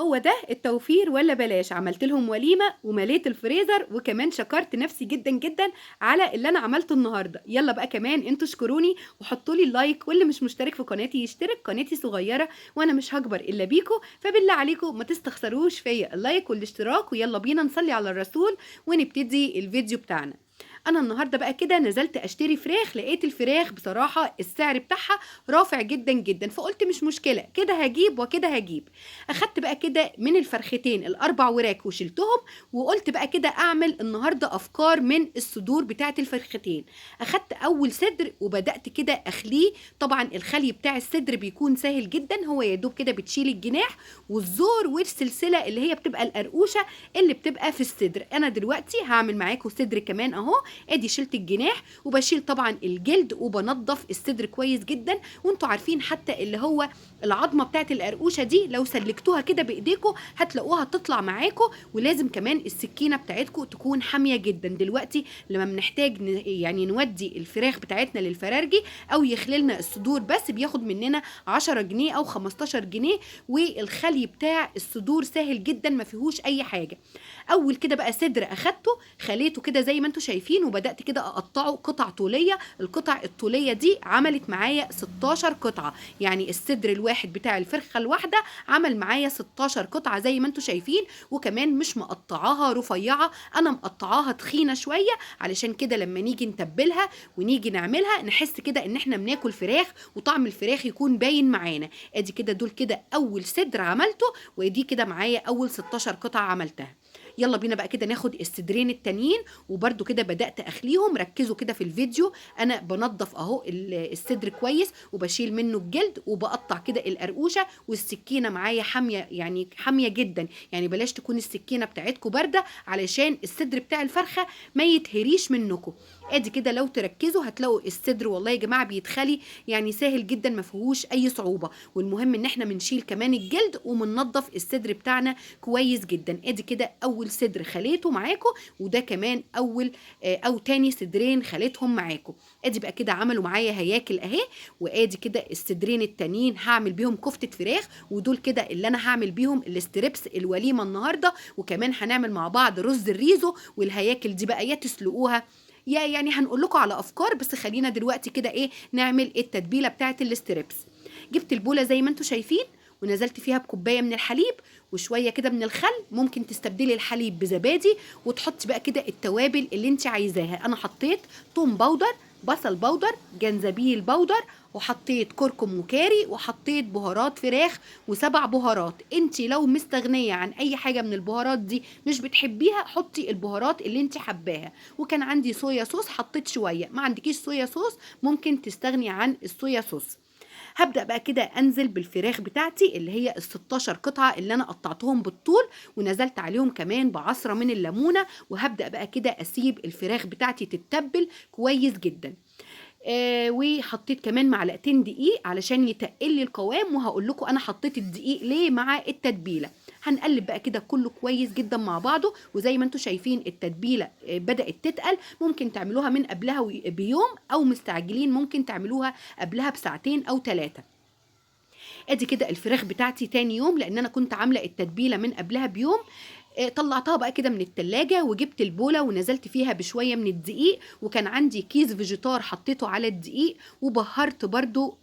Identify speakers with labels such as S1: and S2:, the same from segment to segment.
S1: هو ده التوفير ولا بلاش. عملت لهم وليمة ومليت الفريزر، وكمان شكرت نفسي جدا جدا على اللي انا عملته النهارده. يلا بقى كمان انتوا اشكروني وحطوا لي ال like، واللي مش مشترك في قناتي يشترك، قناتي صغيرة وانا مش هكبر الا بيكو، فبالله عليكم ما تستخسروش فيا ال like والاشتراك. ويلا بينا نصلي على الرسول ونبتدي الفيديو بتاعنا. انا النهارده بقى كده نزلت اشتري فراخ، لقيت الفراخ بصراحة السعر بتاعها رافع جدا جدا، فقلت مش مشكلة، كده هجيب وكده هجيب. اخدت بقى كده من الفرختين الاربع وراك وشلتهم، وقلت بقى كده اعمل النهارده افكار من الصدور بتاعه الفرختين. اخدت اول صدر وبدات كده اخليه. طبعا الخلي بتاع الصدر بيكون سهل جدا، هو يا دوب كده بتشيل الجناح والزور والسلسله اللي هي بتبقى القرقوشه اللي بتبقى في الصدر. انا دلوقتي هعمل معاكم صدر كمان اهو. ادي شلت الجناح وبشيل طبعا الجلد وبنضف الصدر كويس جدا. وانتوا عارفين حتى اللي هو العظمة بتاعت القرقوشه دي لو سلكتوها كده بايديكم هتلاقوها تطلع معاكم، ولازم كمان السكينة بتاعتكم تكون حامية جدا. دلوقتي لما بنحتاج يعني نودي الفراخ بتاعتنا للفرارجي او يخللنا الصدور، بس بياخد مننا 10 جنيه او 15 جنيه، والخلي بتاع الصدور سهل جدا ما فيهوش اي حاجة. اول كده بقى صدر اخدته خليته كده زي ما انتوا شايفين، وبدات كده اقطعه قطع طوليه. القطع الطوليه دي عملت معايا 16 قطعه، يعني الصدر الواحد بتاع الفرخه الواحدة عمل معايا 16 قطعه زي ما انتوا شايفين. وكمان مش مقطعاها رفيعة، انا مقطعاها تخينة شوية، علشان كده لما نيجي نتبلها ونيجي نعملها نحس كده ان احنا بناكل فراخ وطعم الفراخ يكون باين معانا. ادي كده دول كده اول صدر عملته، وادي كده معايا اول 16 قطعه عملتها. يلا بينا بقى كده ناخد الصدرين التانيين، وبرده كده بدأت اخليهم. ركزوا كده في الفيديو، انا بنضف اهو الصدر كويس وبشيل منه الجلد وبقطع كده القرقوشه، والسكينة معايا حامية، يعني حامية جدا، يعني بلاش تكون السكينة بتاعتكم باردة علشان الصدر بتاع الفرخه ما يتهريش منكم. ادي كده لو تركزوا هتلاقوا الصدر والله يا جماعة بيتخلي يعني سهل جدا ما فيهوش اي صعوبة. والمهم ان احنا بنشيل كمان الجلد وبننضف الصدر بتاعنا كويس جدا. ادي كده اول صدر خليته معاكم، وده كمان اول او تاني صدرين خليتهم معاكم. ادي بقى كده عملوا معايا هياكل اهي. وادي كده الصدرين التانيين هعمل بيهم كفته فراخ، ودول كده اللي انا هعمل بيهم ال strips الوليمة النهارده. وكمان هنعمل مع بعض رز الريزو. والهياكل دي بقى يا تسلقوها يا يعني هنقول لكم على افكار، بس خلينا دلوقتي كده ايه نعمل التتبيله بتاعه ال strips. جبت البوله زي ما انتم شايفين ونزلت فيها بكوبايه من الحليب وشوية كده من الخل، ممكن تستبدلي الحليب بزبادي، وتحطي بقى كده التوابل اللي انت عايزاها. انا حطيت توم powder، بصل powder، جنزبيل powder، وحطيت كركم وكاري، وحطيت بهارات فراخ وسبع بهارات. انت لو مستغنيه عن اي حاجة من البهارات دي مش بتحبيها حطي البهارات اللي انت حباها. وكان عندي صويا صوص حطيت شوية، ما عندكيش صويا صوص ممكن تستغني عن الصويا صوص. هبدأ بقى كده انزل بالفراخ بتاعتي اللي هي ال 16 قطعة اللي انا قطعتهم بالطول، ونزلت عليهم كمان بعصرة من الليمونة. وهبدأ بقى كده اسيب الفراخ بتاعتي تتبل كويس جدا. وحطيت كمان معلقتين دقيق علشان يتقل لي القوام، وهقول لكم انا حطيت الدقيق ليه مع التتبيله. هنقلب بقى كده كله كويس جدا مع بعضه، وزي ما انتم شايفين التتبيله بدأت تتقل. ممكن تعملوها من قبلها بيوم، او مستعجلين ممكن تعملوها قبلها بساعتين او 3. ادي كده الفراخ بتاعتي تاني يوم، لان انا كنت عامله التتبيله من قبلها بيوم. طلعتها بقى كده من التلاجة وجبت البولة ونزلت فيها بشوية من الدقيق، وكان عندي كيس فيجيتار حطيته على الدقيق، وبهرت برضو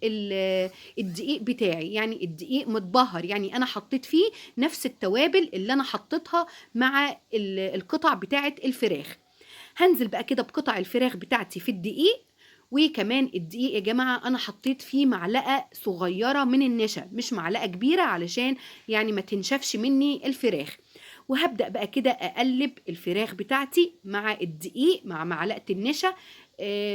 S1: الدقيق بتاعي، يعني الدقيق متبهر، يعني انا حطيت فيه نفس التوابل اللي انا حطيتها مع القطع بتاعت الفراخ. هنزل بقى كده بقطع الفراخ بتاعتي في الدقيق. وكمان الدقيق يا جماعة أنا حطيت فيه معلقة صغيرة من النشا، مش معلقة كبيرة علشان يعني ما تنشفش مني الفراخ. وهبدأ بقى كده أقلب الفراخ بتاعتي مع الدقيق مع معلقة النشا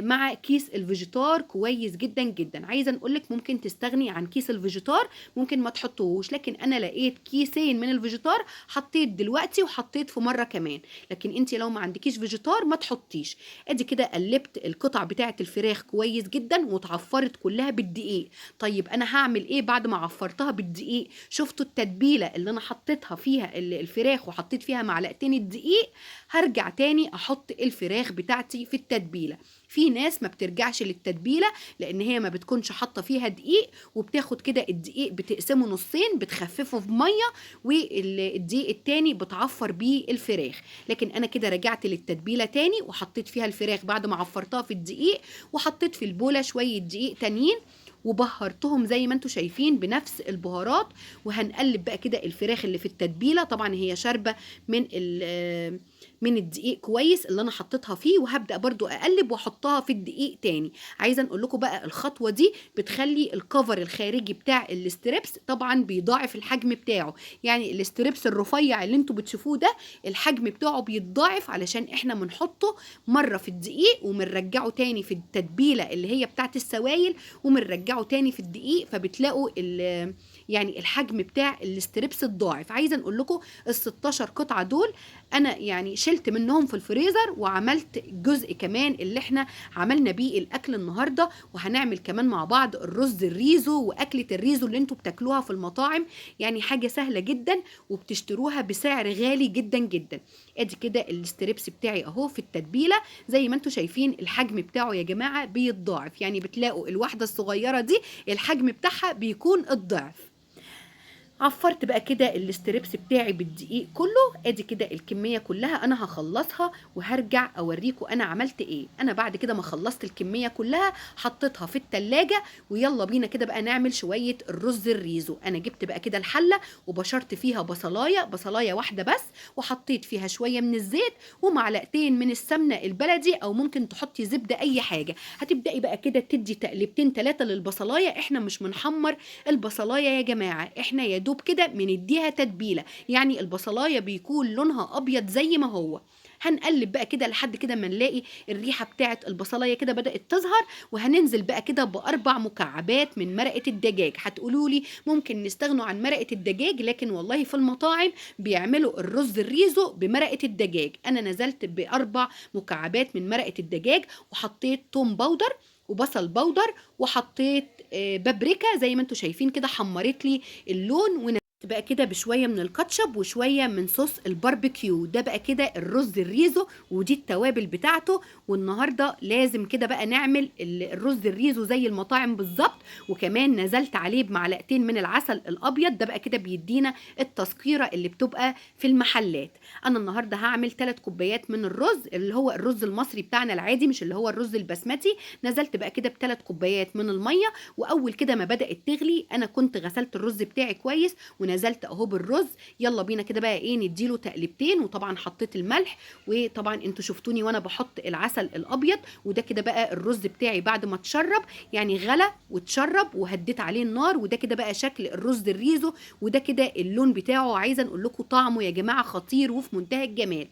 S1: مع كيس الفيجيتار كويس جدا جدا. عايزة نقولك ممكن تستغني عن كيس الفيجيتار، ممكن ما تحطوهوش، لكن أنا لقيت كيسين من الفيجيتار حطيت دلوقتي وحطيت في مرة كمان، لكن انت لو ما عندكيش فيجيتار ما تحطيش. ادي كده قلبت القطع بتاعة الفراخ كويس جدا واتعفرت كلها بالدقيق. طيب انا هعمل ايه بعد ما عفرتها بالدقيق؟ شفتوا التتبيلة اللي انا حطيتها فيها الفراخ وحطيت فيها معلقتين الدقيق، هرجع تاني احط الفراخ بتاعتي في التتبيلة. في ناس ما بترجعش للتتبيله لان هي ما بتكونش حاطه فيها دقيق، وبتاخد كده الدقيق بتقسمه نصين، بتخففه في مية، والدقيق التاني بتعفر بيه الفراخ. لكن انا كده رجعت للتتبيله تاني وحطيت فيها الفراخ بعد ما عفرتها في الدقيق، وحطيت في البوله شوية دقيق تانيين وبهرتهم زي ما انتم شايفين بنفس البهارات. وهنقلب بقى كده الفراخ اللي في التتبيله، طبعا هي شاربه من الدقيق كويس اللي انا حطيتها فيه، وهبدا برضو اقلب واحطها في الدقيق تاني. عايزه اقول لكم بقى الخطوة دي بتخلي ال cover الخارجي بتاع ال strips طبعا بيضاعف الحجم بتاعه، يعني ال strips الرفيع اللي انتم بتشوفوه ده الحجم بتاعه بيتضاعف علشان احنا بنحطه مرة في الدقيق وبنرجعه تاني في التتبيله اللي هي بتاعت السوائل، وبنرجعه تاني في الدقيق، فبتلاقوا يعني الحجم بتاع ال strips الضاعف. عايزه اقول لكم ال 16 قطعه دول انا يعني شلت منهم في الفريزر، وعملت جزء كمان اللي احنا عملنا بيه الاكل النهارده، وهنعمل كمان مع بعض الرز الريزو واكله الريزو اللي انتوا بتاكلوها في المطاعم، يعني حاجة سهلة جدا وبتشتروها بسعر غالي جدا جدا. ادي كده ال strips بتاعي اهو في التتبيله، زي ما انتوا شايفين الحجم بتاعه يا جماعة بيتضاعف، يعني بتلاقوا الواحدة الصغيرة دي الحجم بتاعها بيكون الضعف. عفرت بقى كده ال strips بتاعي بالدقيق كله، ادي كده الكمية كلها انا هخلصها وهرجع اوريكم انا عملت ايه. انا بعد كده ما خلصت الكمية كلها حطيتها في التلاجة، ويلا بينا كده بقى نعمل شوية الرز الريزو. انا جبت بقى كده الحلة وبشرت فيها بصلايه، بصلايه واحدة بس، وحطيت فيها شوية من الزيت ومعلقتين من السمنة البلدي، او ممكن تحطي زبدة اي حاجة. هتبداي بقى كده تدي تقلبتين ثلاثة للبصلايه، احنا مش بنحمر البصلايه يا جماعة، احنا يا دوب كده بنديها تتبيله، يعني البصلايه بيكون لونها ابيض زي ما هو. هنقلب بقى كده لحد كده ما نلاقي الريحة بتاعه البصلايه كده بدات تظهر، وهننزل بقى كده ب4 مكعبات من مرقه الدجاج. هتقولوا لي ممكن نستغنوا عن مرقه الدجاج، لكن والله في المطاعم بيعملوا الرز الريزو بمرقه الدجاج. انا نزلت ب4 مكعبات من مرقه الدجاج، وحطيت توم powder وبصل powder، وحطيت بابريكا زي ما انتم شايفين كده، حمرت لي اللون. ونزلت بقى كده بشوية من الكاتشب وشوية من صوص الباربيكيو. ده بقى كده الرز الريزو ودي التوابل بتاعته. والنهارده لازم كده بقى نعمل الرز الريزو زي المطاعم بالظبط، وكمان نزلت عليه بمعلقتين من العسل الابيض، ده بقى كده بيدينا التسكيره اللي بتبقى في المحلات. انا النهارده هعمل 3 كوبايات من الرز اللي هو الرز المصري بتاعنا العادي، مش اللي هو الرز البسمتي. نزلت بقى كده ب3 كوبايات من المية، واول كده ما بدات تغلي انا كنت غسلت الرز بتاعي كويس ونزلت اهو بالرز. يلا بينا كده بقى ايه نديله تقلبتين، وطبعا حطيت الملح، وطبعا انتوا شفتوني وانا بحط العسل الابيض. وده كده بقى الرز بتاعي بعد ما اتشرب، يعني غلى واتشرب وهديت عليه النار. وده كده بقى شكل الرز الريزو، وده كده اللون بتاعه. عايزه اقول لكم طعمه يا جماعة خطير وفي منتهى الجمال.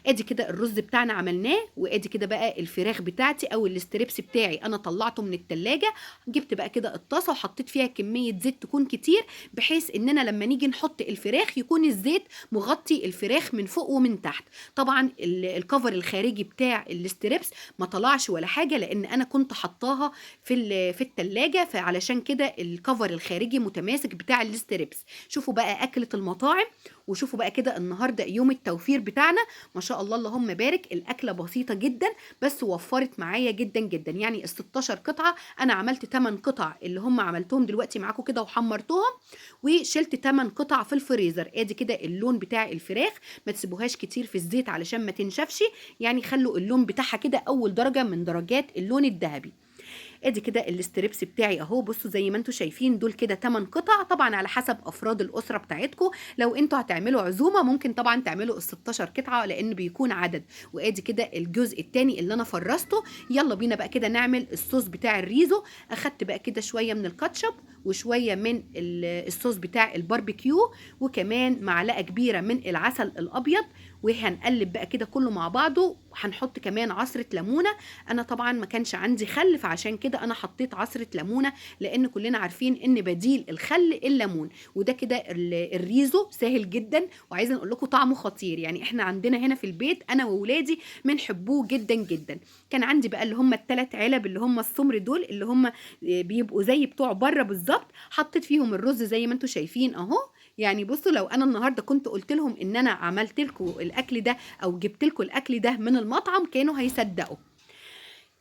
S1: ادي كده الرز بتاعنا عملناه، وادي كده بقى الفراخ بتاعتي او ال strips بتاعي انا طلعته من التلاجة. جبت بقى كده الطاسه وحطيت فيها كمية زيت تكون كتير، بحيث اننا لما نيجي نحط الفراخ يكون الزيت مغطي الفراخ من فوق ومن تحت. طبعا ال cover الخارجي بتاع ال strips ما طلعش ولا حاجة، لان انا كنت حطاها في التلاجة، فعلشان كده ال cover الخارجي متماسك بتاع ال strips. شوفوا بقى اكله المطاعم، وشوفوا بقى كده النهارده يوم التوفير بتاعنا ما شاء الله اللهم بارك. الاكلة بسيطة جدا بس وفرت معايا جدا جدا، يعني ال 16 قطعه انا عملت 8 قطع اللي هم عملتهم دلوقتي معاكم كده وحمرتهم، وشلت 8 قطع في الفريزر. ادي كده اللون بتاع الفراخ، ما تسيبوهاش كتير في الزيت علشان ما تنشفش، يعني خلوا اللون بتاعها كده اول درجه من درجات اللون الذهبي. ادي كده ال strips بتاعي اهو، بصوا زي ما انتم شايفين دول كده 8 قطع، طبعا على حسب افراد الاسرة بتاعتكم. لو انتوا هتعملوا عزومة ممكن طبعا تعملوا ال 16 قطعه لان بيكون عدد. وادي كده الجزء الثاني اللي انا فرزته. يلا بينا بقى كده نعمل الصوص بتاع الريزو. اخدت بقى كده شوية من الكاتشب وشوية من الصوص بتاع الباربيكيو، وكمان معلقه كبيرة من العسل الابيض، وهنقلب بقى كده كله مع بعضه. وهنحط كمان عصره ليمونه. انا طبعا ما كانش عندي خل فعشان كده انا حطيت عصره ليمونه، لان كلنا عارفين ان بديل الخل الليمون. وده كده الريزو سهل جدا، وعايزه اقول لكم طعمه خطير، يعني احنا عندنا هنا في البيت انا وولادي بنحبوه جدا جدا. كان عندي بقى اللي هم ال3 علب اللي هم السمر دول اللي هم بيبقوا زي بتوع بره بالظبط، حطيت فيهم الرز زي ما انتم شايفين اهو. يعني بصوا لو انا النهارده كنت قلت لهم ان انا عملت لكم الاكل ده او جبت لكم الاكل ده من المطعم كانوا هيصدقوا.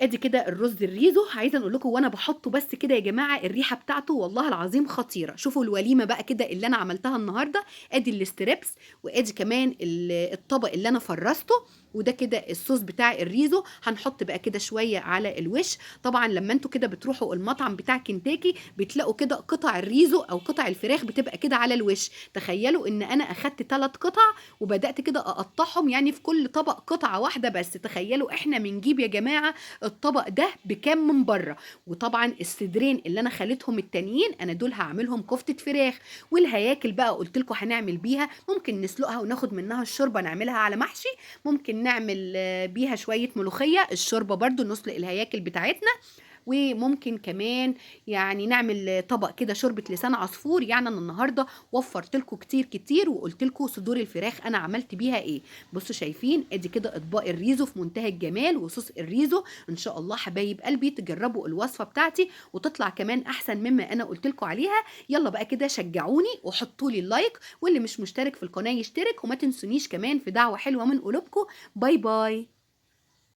S1: ادي كده الرز الريزو، عايزه اقول لكم وانا بحطه بس كده يا جماعة الريحة بتاعته والله العظيم خطيرة. شوفوا الوليمة بقى كده اللي انا عملتها النهارده، ادي ال strips وادي كمان الطبق اللي انا فرزته، وده كده الصوص بتاع الريزو. هنحط بقى كده شوية على الوش. طبعا لما انتوا كده بتروحوا المطعم بتاع كنتاكي بتلاقوا كده قطع الريزو او قطع الفراخ بتبقى كده على الوش. تخيلوا ان انا اخدت 3 قطع وبدات كده اقطعهم، يعني في كل طبق قطعه واحدة بس. تخيلوا احنا بنجيب يا جماعة الطبق ده بكام من بره. وطبعا الصدرين اللي انا خليتهم التانيين انا دول هعملهم كفته فراخ. والهياكل بقى قلت لكم هنعمل بيها، ممكن نسلقها وناخد منها الشوربة نعملها على محشي، ممكن نعمل بيها شوية ملوخية، الشوربة برضو نسلق الهياكل بتاعتنا، وممكن كمان يعني نعمل طبق كده شوربة لسان عصفور. يعني انا النهارده وفرت لكم كتير كتير وقلت لكم صدور الفراخ انا عملت بيها ايه. بصوا شايفين ادي كده اطباق الريزو في منتهى الجمال وصوص الريزو. ان شاء الله حبايب قلبي تجربوا الوصفة بتاعتي وتطلع كمان احسن مما انا قلت لكم عليها. يلا بقى كده شجعوني وحطوا لي ال like، واللي مش مشترك في القناة يشترك، وما تنسونيش كمان في دعوه حلوة من قلوبكم. bye bye.